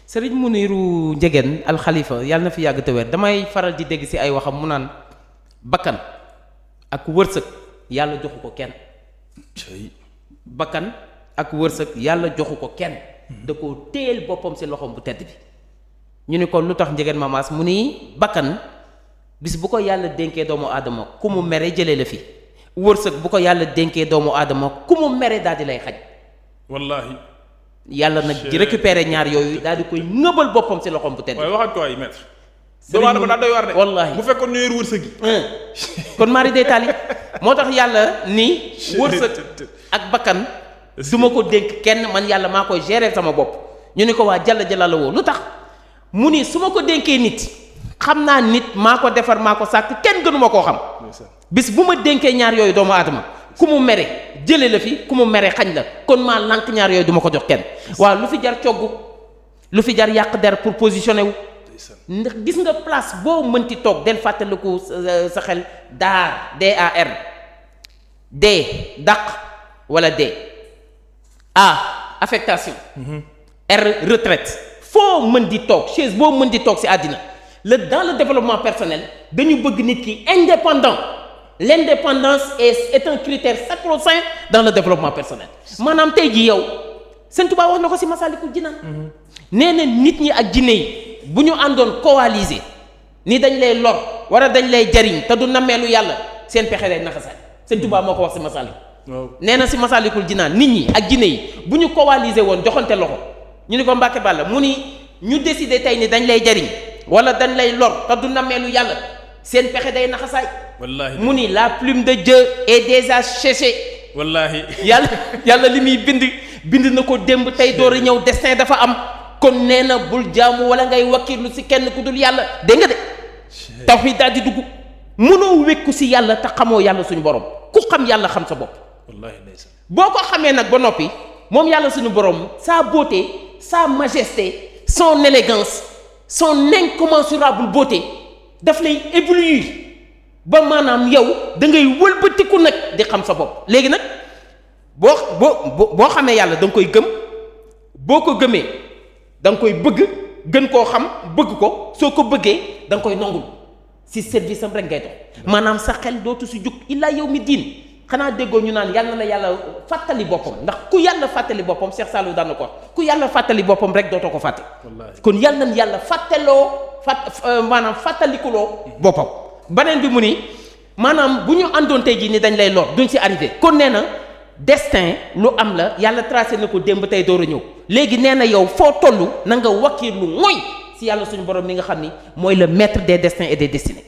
Sëriñ Muniru Njegen alxalifa yàlla na fi yàgg te wér damay faral di dégg ci ay waxam mu naan bakkan ak wërsëg yàlla joxu ko kenn. bakkan ak wërsëg yàlla joxu ko kenn. da ko téyel boppam ci loxoom bu tedd bi. ñu ni kon lu tax Njegen Mamaas mu ni bakkan bis bu ko yàlla dénkee doomu aadama ku mu mere jëlee la fi wërsëg bu ko yàlla dénkee doomu aadama ku mu mere daal di lay xaj. wallaahi. yàlla nag di récupérer ñaar yooyu daal di koy ngëbal boppam ci loxoom bu tedd. waaye waxaat ko ay maître. doomu aadama daal doy war de. wallaahi bu fekkoon ñëwee wërsëg yi. kon mari day taali moo tax yàlla ni wërsëg ak bakkan du ma ko dénk kenn man yàlla maa koy gérer sama bopp. ñu ni ko waa jalla jalla la woo lu tax mu ni su ma ko dénkee nit xam naa nit maa ko defar maa ko sàkk kenn gënu ma koo xam. bis bu ma dénkee ñaar yooyu doomu aadama ku mu mere jële la fi ku mu mere xañ la kon maa lànk ñaar yooyu du ma ko jox kenn. waaw lu fi jar cogg lu fi jar yàq der pour positionner wu. ndax gis nga place boo mënti toog del fàttaliku sa xel daar DAR D dàq wala D A affectation R retraite foo mën di toog chaise boo mën di toog ci àddina dans le développement personnel dañu bëgg nit ki indépendant. L'indépendance est un critère sacro-saint dans le développement personnel maanaam tey jii yow Sëñ Tuubaa wax na ko ci Masaalikul Jinaan nee na nit ñi ak jinne yi bu ñu àndoon coaliser ni dañ lay lor wala dañ lay jariñ te du nammeelu yàlla seen pexe day naxasaay Sëñ Tuubaa moo ko wax ci Masaalik nee na ci Masaalikul Jinaan nit ñi ak jinne yi bu ñu coaliser woon joxante loxo ñu ni ko Mbàkke Bàlla mu ni ñu décider tey ni dañ lay jariñ wala dañ lay lor te du nammeelu yàlla seen pexe day naxasaay wallaahi mu ni la plume de Dieu est déjà séchée. wallaahi yàlla li muy bind na ko démb tey door a ñëw destin dafa am kon nee na bul jaamu wala ngay wakkirlu ci kenn ku dul yàlla dégg nga de. tawhiid daal di dugg mënoo wékku ci yàlla te xamoo yàlla suñu borom ku xam yàlla xam sa bopp. wallaahi ndeysaan boo ko xamee nag ba noppi moom yàlla suñu borom sa beauté sa majesté son élégance son incommensurable beauté daf lay éblouir. ba maanaam yow da ngay wëlbatiku nag di xam sa bopp léegi nag boo xamee yàlla da nga koy gëm boo ko gëmee da nga koy bëgg gën koo xam bëgg ko soo ko bëggee da nga koy nongul ci service am rek ngay dox maanaam sa xel dootu si jug illaa yow mi diin xanaa déggoo ñu naan yàlla na yàlla fàttali boppam ndax ku yàlla fàttali boppam Cheikh Saliou daan na ko wax ku yàlla fàttali boppam rek dootoo ko fàtte kon yàlla na yàlla maanaam fàttalikuloo boppam beneen bi mu ni maanaam bu ñu àndoon tey jii ni dañ lay lor duñ ci arrivé kon nee na destin lu am la yàlla tracé na ko démb tey door a ñëw léegi nee na yow foo toll na nga wakkiirlu mooy ci yàlla suñu borom mi nga xam ni mooy le maître des destins et des destinées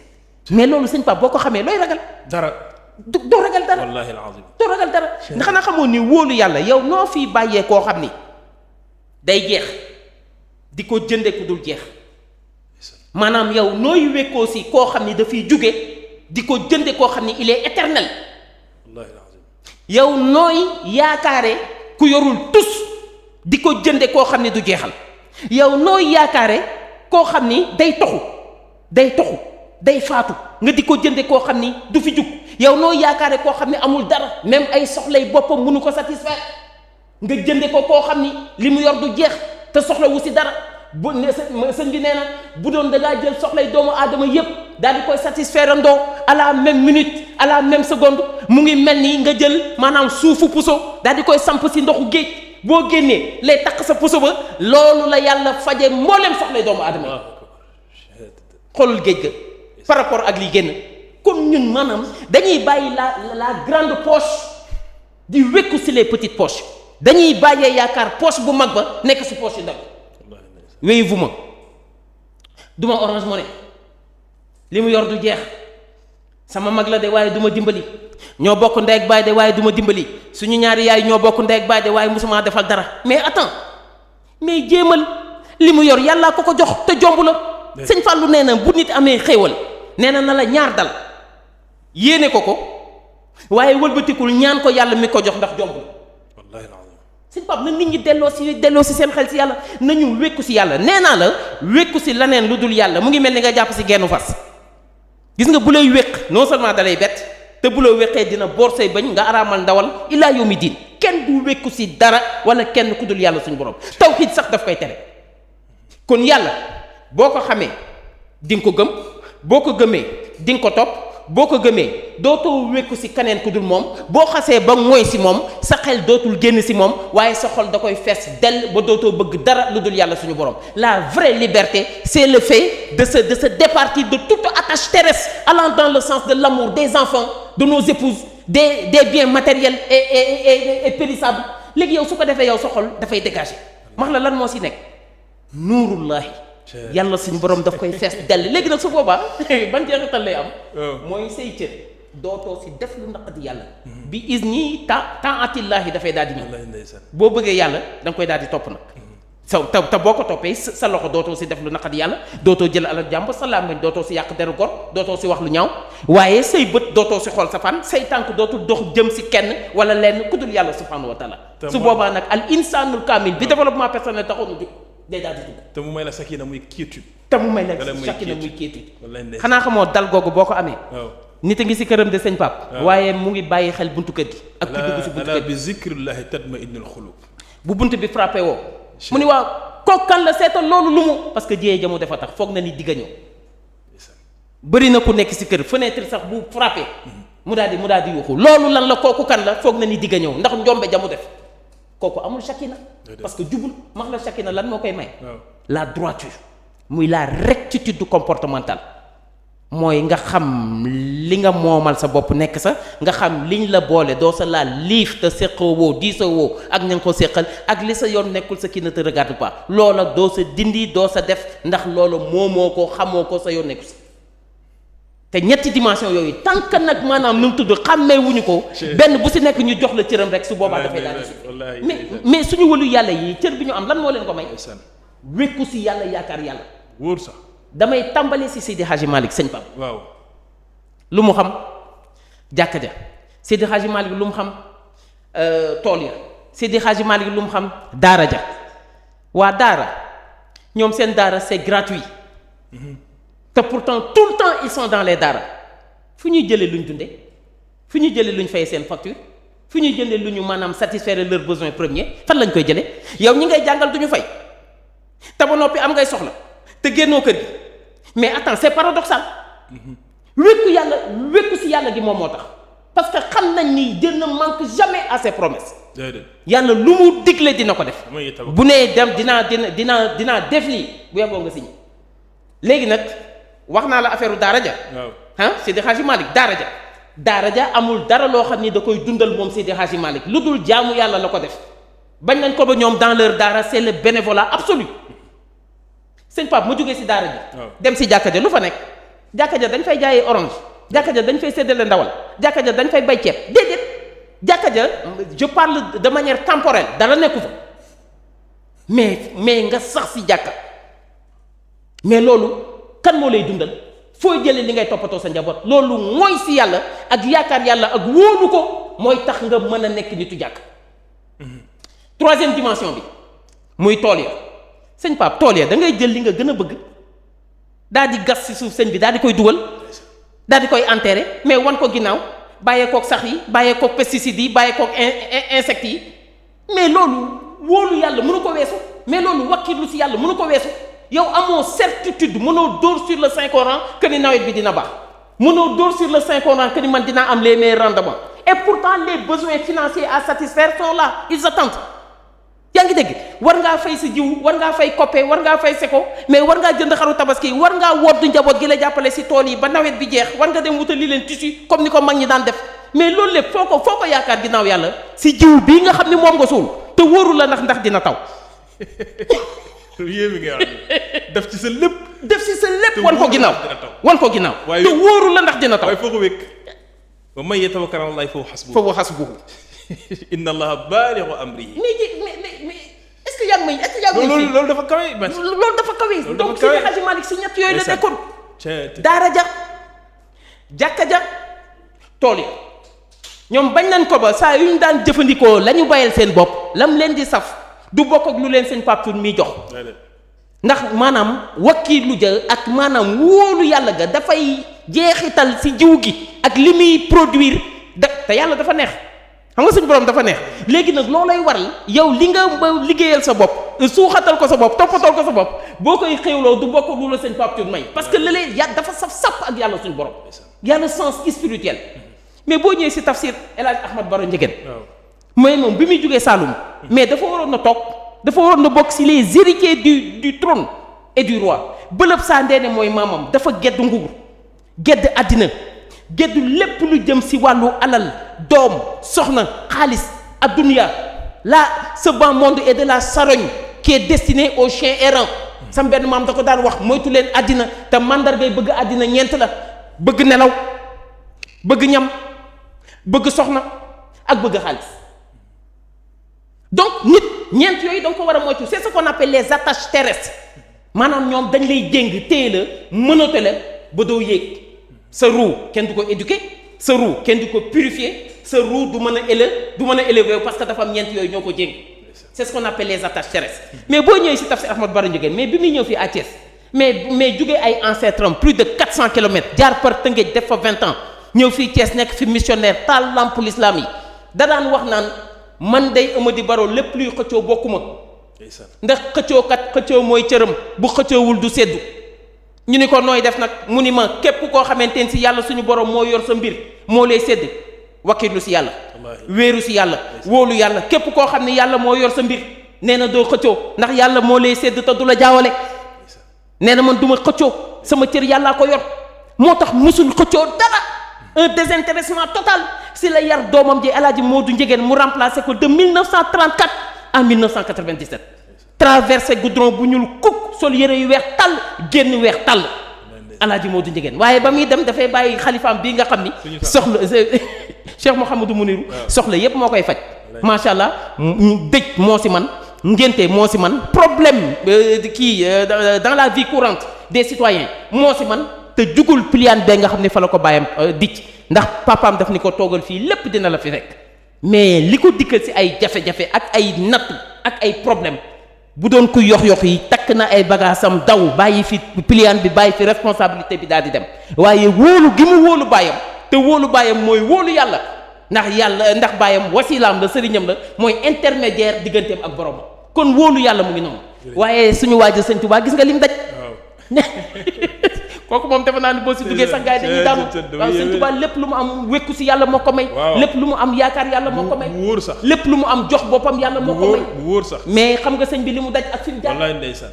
mais loolu sëñ Pape boo ko xamee looy ragal. dara doo ragal dara wallaahi alazim doo ragal dara nga xanaa xamoon ni wóolu yàlla yow noo fii bàyyee koo xam ni day jeex di ko jënde ku dul jeex. maanaam yow nooy wekkoo si koo xam ni dafay jóge di ko jënde koo xam ni il est éternel yow nooy yaakaare ku yorul tus di ko jënde koo xam ni du jeexal yow nooy yaakaare koo xam ni day toxu day faatu nga di ko jënde koo xam ni du fi jug yow nooy yaakaare koo xam ni amul dara même ay soxlay boppam mënu ko satisfaire nga jënde ko koo xam ni li mu yor du jeex te soxlawu si dara bu sëñ bi nee na bu doon da ngaa jël soxlay doomu aadama yépp daal di koy satisfaire andoo à la même minute à la même seconde mu ngi mel ni nga jël maanaam suufu puso daal di koy samp si ndoxu géej boo génnee lay takk sa puso ba loolu la yàlla faje mbooleem soxlay doomu aadama yi xoolul géej ga par rapport ak li génn comme ñun maanaam dañuy bàyyi la grande poche di wékku si les petites poches dañuy bàyyee yaakaar poche bu mag ba nekk si poche yu ndaw Wave ma duma Orange Money li mu yor du jeex sama mag la de waaye du ma dimbali ñoo bokk ndey ak baay de waaye du ma dimbali suñu ñaari yaay ñoo bokk ndey ak baay de waaye musuma defal dara mais attends mais jéemal li mu yor yàllaa ko jox te jomb la sëñ Fallou nee na bu nit amee xéewal nee na la ñaar dal yéene ko waaye wëlbatikul ñaan ko yàlla mi ko jox ndax jomb la sëñ Pape na nit ñi delloo si seen xel si yàlla nañu wékku si yàlla nee naa la wékku si laneen lu dul yàlla mu ngi mel ni nga jàpp si gennu fas gis nga bu lay wéq non seulement dalay bett te bu la wéqee dina boor say bañ nga araamal ndawal ilaa yawmi diin kenn du wékku si dara wala kenn ku dul yàlla suñu borom tawhiid sax daf koy tere kon yàlla boo ko xamee di nga ko gëm boo ko gëmee di nga ko topp boo ko gëmee dootoo wékku si keneen ku dul moom boo xasee ba mooy si moom sa xel dootul génn si moom waaye sa xol da koy fees dell ba dootoo bëgg dara lu dul yàlla suñu borom. La vraie liberté c'est le fait de se départir de toute attache terrestre allant dans le sens de l'amour des enfants, de nos épouses, des biens matériels et périssables. léegi yow su ko defee yow sa xol dafay dégager max la lan moo si nekk nuurullahi yàlla suñu borom daf koy fees dell. léegi nag su boobaa ban jeexital lay am mooy say cër dootoo si def lu naqadi yàlla bi is ñii taatillaahi dafay daal di ñëw boo bëggee yàlla da nga koy daal di topp nag te boo ko toppee sa loxo dootoo si def lu naqadi yàlla dootoo jël alal jàmbur sa làmmiñ dootoo si yàq deru gor dootoo si wax lu ñaaw waaye say bët dootoo si xool sa fan say tànk dootul dox jëm si kenn wala lenn ku dul yàlla subhanahu wa taala su boobaa nag al insanul kaamil bi développement personnel taxoon na jóg day daal di dugg te mu may la sakina muy quiétude te mu may la sakina muy quiétude xanaa xamoo dal googu boo ko amee nit a ngi si këram de sëñ Pape waaye mu ngi bàyyi xel buntu kër gi ak ku dugg si buntu kër gi bi zikrillahi tatma'innul qulub bu buntu bi frappé woo mu ni waaw kooku kan la seetal loolu lu mu parce que jiyee jamu dafa tax foog na ni digga ñëw bëri na ku nekk si kër fenêtre sax bu frappé mu daal di yuuxu loolu lan la kooku kan la foog na ni digga ñëw ndax njombe jamu def kooku amul shakina parce que jubul max la shakina lan moo koy may la droiture muy la rectitude comportementale mooy nga xam li nga moomal sa bopp nekk sa nga xam liñ la boole doo sa laal liif te séqoo woo diisoo woo ak ña nga ko séqal ak li sa yoon nekkul sa qui ne te regarde pas loola doo sa dindi doo sa def ndax loola moomoo ko xamoo ko sa yoon nekku si te ñetti dimension yooyu tant que nag maanaam nu mu tudd xàmmee wuñu ko benn bu si nekk ñu jox la cëram rek su boobaa dafay daal di mais suñu wëlu yàlla yi cër bi ñu am lan moo leen ko may wékku si yàlla yaakaar yàlla wóor sax damay tàmbali si Seydi Hadji Malick sëñ Pape waaw lu mu xam jàkka ja Seydi Hadji Malick lu mu xam tool ya Seydi Hadji Malick lu mu xam daara ja waa daara ñoom seen daara c'est gratuit te pourtant tout le temps ils sont dans les daara fu ñuy jëlee lu ñu dundee fu ñuy jëlee lu ñu fay seen facture fu ñuy jëlee lu ñu maanaam satisfaire leurs besoins premiers fan lañ koy jëlee yow ñi ngay jàngal du ñu fay te ba noppi am ngay soxla te génnoo kër gi mais attends c'est paradoxal wékku si yàlla gi moom moo tax parce que xam nañ ni Dieu ne manque jamais à ses promesses yàlla lu mu digle dina ko def bu nee dem dinaa def lii bu yeboo nga signé léegi nag wax naa la affaire daara ja Seydi Hadji Malick daara ja amul dara loo xam ni da koy dundal moom Seydi Hadji Malick lu dul jaamu yàlla la ko def bañ nañ ko ba ñoom dans leur daara c'est le bénévolat absolu sëñ Pape ma jógee si daara ji dem si jàkka ja lu fa nekk jàkka ja dañ fay jaayee orange jàkka ja dañ fay séddale ndawal jàkka ja dañ fay bay ceeb déedéet jàkka ja je parle de manière temporelle dara nekku fa mais nga sax si jàkka mais loolu kan moo lay dundal foo jëlee li ngay toppatoo sa njaboot loolu mooy si yàlla ak yaakaar yàlla ak wóolu ko mooy tax nga mën a nekk nitu jàkk troisième dimension bi muy tool ya sëñ Pape tool ya da ngay jël li nga gën a bëgg daal di gas si suuf sëñ bi daal di koy dugal daal di koy enterrer mais wan ko ginnaaw bàyyee kook sax yi bàyyee kook pesticides yi bàyyee kook insectes yi mais loolu wóolu yàlla mënu ko weesu mais loolu wakkilu si yàlla mënu ko weesu yow amoo certitude mënoo dóor sur le Saint Coran que ni nawet bi dina baax mënoo dóor sur le Saint Coran que ni man dinaa am les meilleurs rendements et pourtant les besoins financiers à satisfaire sont là ils attendent yaa ngi dégg war ngaa fay sa jiw war ngaa fay coppe war ngaa fay seko mais war ngaa jënd xaru tabaski war ngaa woddu njaboot gi la jàppale si tool yi ba nawet bi jeex war nga dem wutali leen tissu comme ni ko mag ñi daan def mais loolu lépp foo ko yaakaar ginnaaw yàlla si jiw bii nga xam ni moom nga suul te wóoru la ndax dina taw yéemi nga wax def ci sa lépp wan ko ginnaaw te wóoru la ndax dina taw waaye foo ko wékk wa man yatawakkal ala llahi fa huwa hasbuhu inna allaha balighu amrihi mais est-ce que yaa ngi may loolu dafa kawe loolu dafa kawe donc Seydi Hadji Malick si ñett yooyu la nekkoon daara ja jàkka ja tool yi ñoom bañ nañ ko ba saa yu ñu daan jëfandikoo la ñu bayal seen bopp lam leen di saf du bokk ak lu leen seen Pape Touré mi jox ndax maanaam wakkiilu ja ak maanaam wóolu yàlla ga dafay jeexital si jiw gi ak li muy produire te yàlla dafa neex xam nga suñu borom dafa neex léegi nag loolay waral yow li nga liggéeyal sa bopp suuxatal ko sa bopp toppatoo ko sa bopp boo koy xéwloo du bokk lu la sëñ Pape Thioune may parce que lëlee dafa saf ak yàlla suñu borom yàlla sens spirituel mais boo ñëwee si tafsir El Hadj Ahmad Baro Ndiéguène mooy moom bi muy jógee Saloum mais dafa waroon na toog dafa waroon na bokk si les héritiers du trône et du roi bëlëb saa ndeene mooy maamam dafa gedd nguur gedd àddina gedd lépp lu jëm si wàllu alal doom soxna xaalis adduniya là ce bas monde est de la charogne qui est destiné aux chiens errants sam benn maam da ko daan wax moytu leen àddina te mandargay bëgg àddina ñeent la bëgg nelaw bëgg ñam bëgg soxna ak bëgg xaalis donc nit ñeent yooyu da nga ko war a moytu c'est ce qu'on appelle les attaches terrestres maanaam ñoom dañ lay jéng téye la mënate la ba doo yéeg sa roue kenn du ko éduquer sa roue kenn du ko purifier sa roue du mën a élever parce que dafa am ñeent yooyu ñoo ko jéng c'est ce qu'on appelle les attaches terrestres mais boo ñëwee si tafsir Ahmad Baro Ndiéguène mais bi muy ñëw fii à Thiès mais jugee ay ancêtres am plus de 400 kilomètres jaar par Tëngéej def fa 20 ans ñëw fii Thiès nekk fi missionnaire taal lamp l'islam yi da daan wax naan man day Amady Baro lépp luy xëccoo bokkuma ndax xëccoo mooy cëram bu xëccoowul du seddu ñu ni ko nooy def nag mu ni ma képp koo xamante ne si yàlla suñu borom moo yor sa mbir moo lay sedd wakkilu si yàlla wéeru si yàlla wóolu yàlla képp koo xam ne yàlla moo yor sa mbir nee na doo xëccoo ndax yàlla moo lay sedd te du la jaawale nee na man du ma xëccoo sama cër yàllaa ko yor moo tax musul xëccoo dara un désintéressement total si la yar doomam ji El Hadji Modou Ndiéguène mu remplacé ko de 1934 à 1997 traversé goudron bu ñuul kukk sol yére yu weex tàll génn weex tàll El Hadji Modou Ndiéguène waaye ba muy dem dafay bàyyi xalifaam bii nga xam ni soxla Cheikh Mouhamadou Mouniru soxla yépp moo koy faj macha allah dëj moo si man ngénte moo si man problème dans la vie courante des citoyens moo si man te jugul pliaan bee nga xam ne fa la ko bàyyam dicc ndax papaam daf ni ko toogal fii lépp dina la fi fekk mais li ko dikkal si ay jafe-jafe ak ay nattu ak ay problème bu doon ku yox yi takk na ay bagaasam daw bàyyi fi pliaan bi bàyyi fi responsabilité bi daal di dem waaye wóolu gi mu wóolu bàyyam te wóolu bàyyam mooy wóolu yàlla ndax bàyyam wasilaam la sëriñam la mooy intermédiaire digganteem ak borom kon wóolu yàlla mu ngi noonu waaye suñu waajur sëñ Tuubaa gis nga lim daj kooku moom defe naa ni boo si duggee sax gars yi dañuy daanu waaw sëñ Tuubaa lépp lu mu am wekku si yàlla moo ko may lépp lu mu am yaakaar yàlla moo ko may wóor sax lépp lu mu am jox boppam yàlla moo ko may bu wóor sax mais xam nga sëñ bi li mu daj ak fi mu jaar wallaay ndeysaan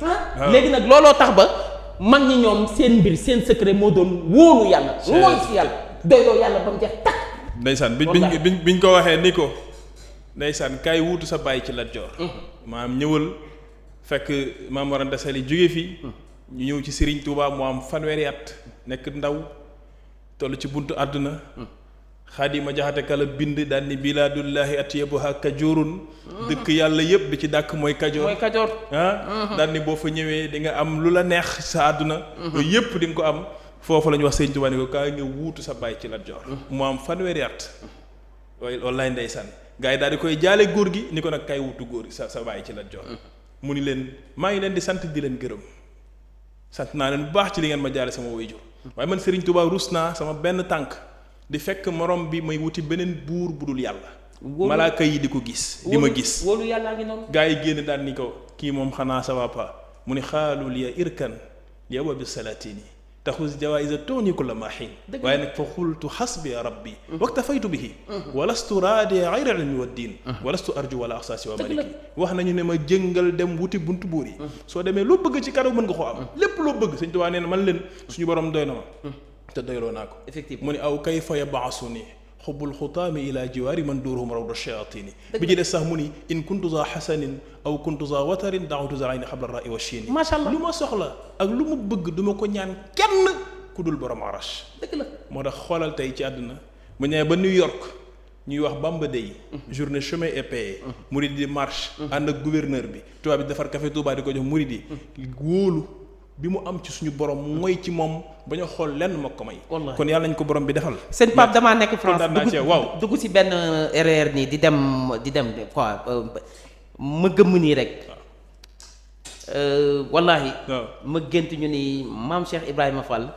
léegi nag looloo tax ba mag ñi ñoom seen mbir seen secret moo doon wóolu yàlla mooy si yàlla doyloo yàlla ba mu jeex takk ndeysaan biñ ko waxee ni ko ndeysaan kaay wuutu sa bàyyi ci Lat Joor maam ñëwal fekk maam Mor Anta Sali jóge fii ñu ñëw ci Serigne Touba mu am fanweeri at nekk ndaw toll ci buntu àdduna Xaadima Jaxate Kala bind daal ni bilaadullahi atyabuha kajoorun dëkk yàlla yëpp bi ci dàkk mooy kajoor daal ni boo fa ñëwee di nga am lu la neex sa àdduna yooyu yëpp di nga ko am foofu la ñu wax Serigne Touba ni ko kaay nga wuutu sa bàyyi ci Lat Joor mu am fanweeri at wallaay ndeysaan gars yi daal di koy jaale góor gi ni ko nag kaay wuutu góor gi sa bàyyi ci Lat Joor mu ni leen maa ngi leen di sant di leen gërëm sant naa leen bu baax ci li ngeen ma jaale sama waajur waaye man Serigne Touba rus naa sama benn tànk di fekk morom bi may wuti beneen buur bu dul yàlla malaaka yi di ko gis di ma gis wóolu yàllaa ngi noonu gars yi génn daal ni ko kii moom xanaa ça va pas mu ni xaalu liya irkan liya wa bi salatini taxus jawaïsa tooni kulla ma xiin waaye nag fa xultu xasbi rabbi waktafaytu bihi walastu raadi gayra ilmi wa diin walastu arju wala axsaasi wa maliki wax nañu ne ma jëngal dem wuti buntu buur yi soo demee loo bëgg ci karaw mën nga koo am lépp loo bëgg Sëñ Tuubaa nee na man leen suñu borom doy na ma te doyloo naa ko effectivement mu ne aw kayfa yabaasu ni xubbul xutaami ila jiwaari man duuruhum rawda shayaatini bi ci des sax mu ni in kuntu za xasanin aw kuntu za watarin daawatu za ayni xabla rai wa chiini macha allah lu ma soxla ak lu mu bëgg du ma ko ñaan kenn ku dul borom arash dëgg la moo tax xoolal tey ci àdduna mu ñëwee ba New York ñuy wax Bamba Day journée chemin est payé murid di marche ànd ak gouverneur bi tubaab bi defar café Touba di ko jox murid yi wóolu bi mu am ci suñu borom mooy ci moom ba ñu xool lenn moo ko may. kon yàlla nañ ko borom bi defal. sëñ Pape damaa nekk France waaw dugg si benn erreur nii di dem quoi ma gëmm nii rek. wallahi ma gént ñu ni maam Cheikh Ibrahima Fall.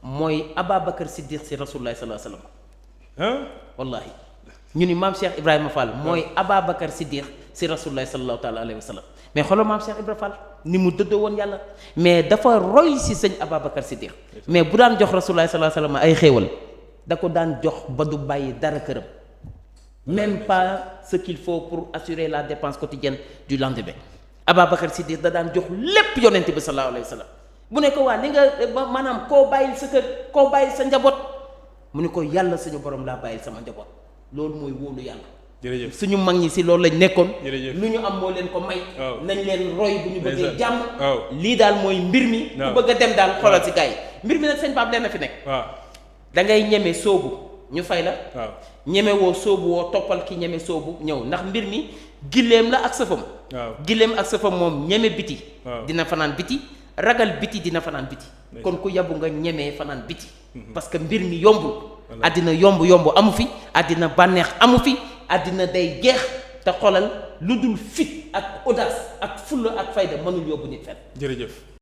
mooy Ababacar Siddiq si Rasulullah sallallahu alayhi wasallam. wallahi ñu ni maam Cheikh Ibrahima Fall mooy Ababacar Siddiq si rasulullah sallallahu taala alayhi wa sallam mais xoolal maam Cheikh Ibrahima Fall ni mu dëddoo woon yàlla mais dafa roy si sëñ Ababacar Siddiq mais bu daan jox rasulullah sallallahu alayhi wa sallam ay xéewal da ko daan jox ba du bàyyi dara këram même pas ce qu'il faut pour assurer la dépense quotidienne du lendemain Ababacar Siddiq da daan jox lépp yonent bi sallallahu alayhi wa sallam bu ne ko waa li nga maanaam koo bàyyil sa kër koo bàyyil sa njaboot mu ne ko yàlla suñu borom laa bàyyil sama njaboot loolu mooy wóolu yàlla. jërëjëf suñu mag ñi si loolu lañ nekkoon. jërëjëf lu ñu am moo leen ko may. nañ leen roy bu ñu bëggee jàmm. waaw lii daal mooy mbir mi. ku bëgg a dem daal xoolal si gars yi mbir mi nag sëñ Pape leen na fi nekk. waaw da ngay ñeme sóobu ñu fay la. waaw ñeme woo sóobu woo toppal ki ñeme sóobu ñëw ndax mbir mi gileem la ak sëfam. waaw gileem ak sëfam moom ñeme biti. waaw dina fanaan biti ragal biti dina fanaan biti. kon ku yabu nga ñemee fanaan biti. parce que mbir mi yombul. àddina yomb amu fi àddina bànneex amu fi àddina day jeex te xoolal lu dul fit ak audace ak fulla ak fayda mënul yóbbu nit fenn. jërëjëf.